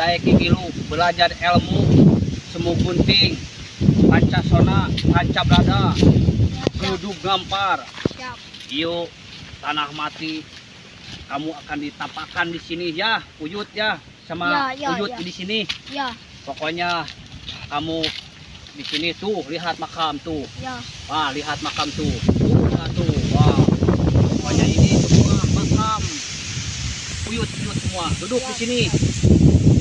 Daek gilu belajar ilmu semu gunting, pancasona, pancabrada, geluduk gampar. Siap. Yuk, tanah mati. Kamu akan ditapakan di sini ya, Uyut ya, sama Ya, ya, Uyut ya. Di sini. Ya. Pokoknya kamu di sini tuh lihat makam tuh. Ya. Wah, lihat makam tuh. Tuh, lihat tuh. Wah. Pokoknya ini semua makam. Uyut, uyut semua. Duduk di sini.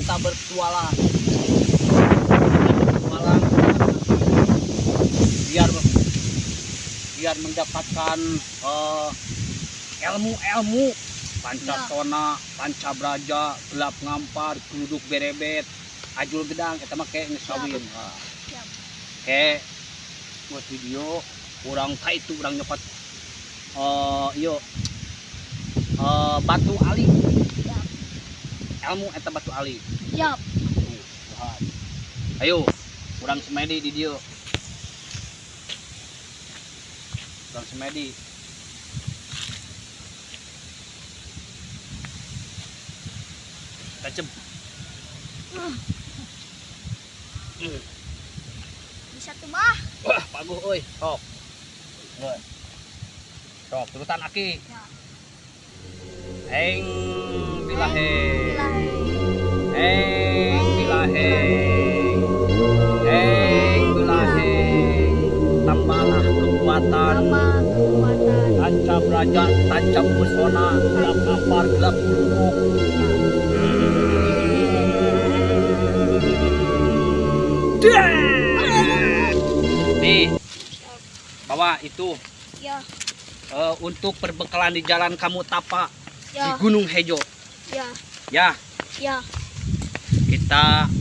Kita bertualang. Kita bertualang biar biar mendapatkan ilmu-ilmu pancasona, pancabraja, gelap ngampar, geluduk berebet, ajul gedang, eta mah kayak geus kawin. Nah. Siap. Kayak buat video urang ka itu urang nyokot ieu batu ali. Siap. Ilmu eta batu ali. Siap. Tuh, lihat. Ayo, urang semedi di dieu. Urang semedi. Tajem. Bisa tuh, Bah. Wah, paguh euy, sok. Euy. Sok, turutan aki. Ya. Eng bilaheng. Eng bilaheng. Eng bilaheng. Tambahlah kekuatan. Tambah kekuatan. Tancap raja, tancap pesona, gelap ngampar, gelap geluduk. Nih, bawa itu Ya. Untuk perbekalan di jalan kamu tapa di Ya. Gunung Hejo. Ya. Ya, Ya. kita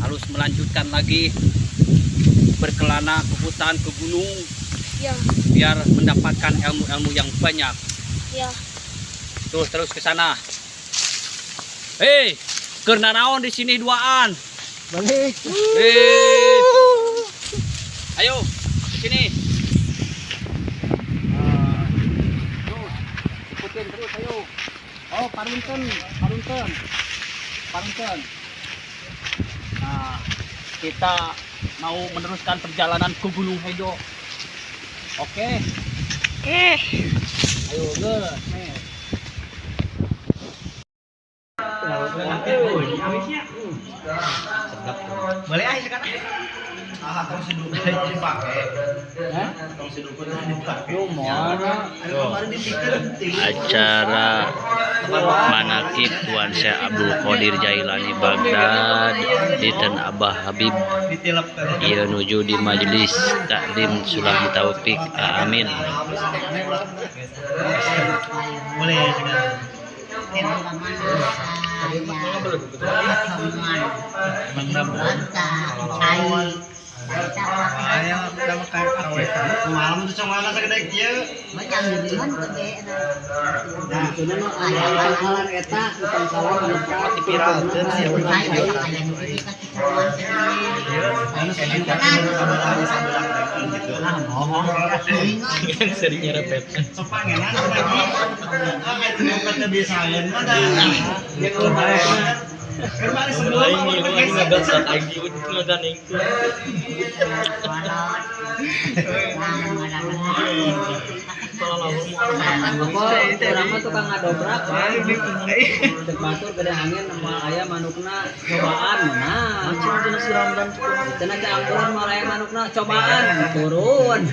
harus melanjutkan lagi berkelana ke hutan, ke gunung, Ya. biar mendapatkan ilmu-ilmu yang banyak. Ya. Terus terus ke sana. Hei, keur naraon di sini duaan? Balik. Hei. Ayo, ke sini. Ah, terus, ikutin terus, ayo. Oh, parunten, parunten. Parunten. Nah, kita mau meneruskan perjalanan ke Gunung Hejo. Oke, Eh. ayo, geus, nih. Boleh ah sekarang. Ah, tong si dukun dipakai. Hah? Tong si dukun dipakai. Lu mana? Ada kemarin dipikir Acara manakib Tuan Syekh Abdul Qadir Jailani Baghdad di Tan Abah Habib ditilep kan. ieu nuju di majelis taklim Sulam Taufik. Amin. Boleh ya sekarang. Emang Ayo, kamu kayak malam tuh cuma anak segede kieu. Nah, pangkalan eta, pangkalan Dipiralkeun sih. Anu gitu. Sering nyerepet. Sopangenan lagi. Ah, kayak itu bukan kebiasaan mah dah. Kemarin sebelum lagi Pokoknya urang mah tukang ngadobrak, Bang. Cek batur gede angin moal aya manukna cobaan menang. Cenah ke angkuran moal aya manukna cobaan turun.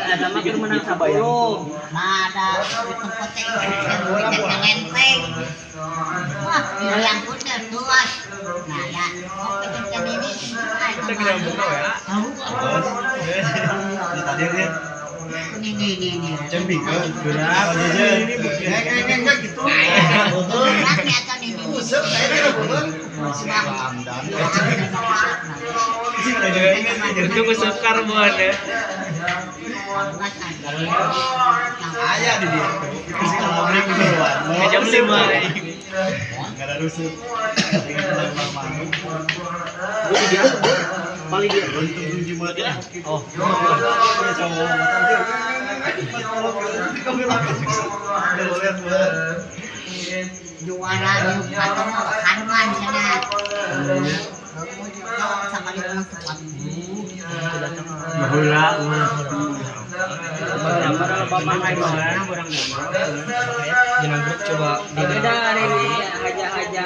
Ada mah keur menang 10. Ada di tempat lenteng. Wah, yang punya luas. Nah ya, ini. Kita kira buka ya. Tadi dia Ini ini ini. Cembi ke gerak aja ini kayak enggak gitu. Geraknya atau ini. Usep kayaknya udah Itu kesekar buat ya. Ayah di dia. Terus kalau break keluar. Jam 5. Enggak ada rusuk. Paling dia. Oh. Juara di atau Karman sana. Sama di orang tua. Baheula mah. Jenang grup coba Beda hari ini aja-aja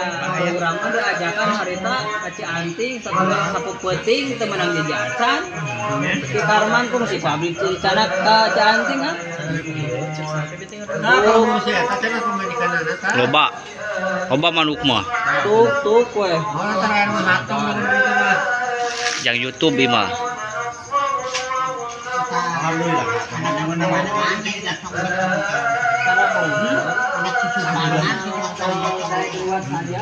urang mah ajakan harita ka Cianting sapu peuting teu meunang jajacan. Si Karman kudu si Fabri cana ka Cianting ah. Nah, kalau misalnya eta teh pemajikanana tah. Loba. Loba manuk mah. Tuk tuk we. Oh, terakhir mah hatung gitu mah. Yang YouTube ieu mah. Alhamdulillah. Anak cucu banget.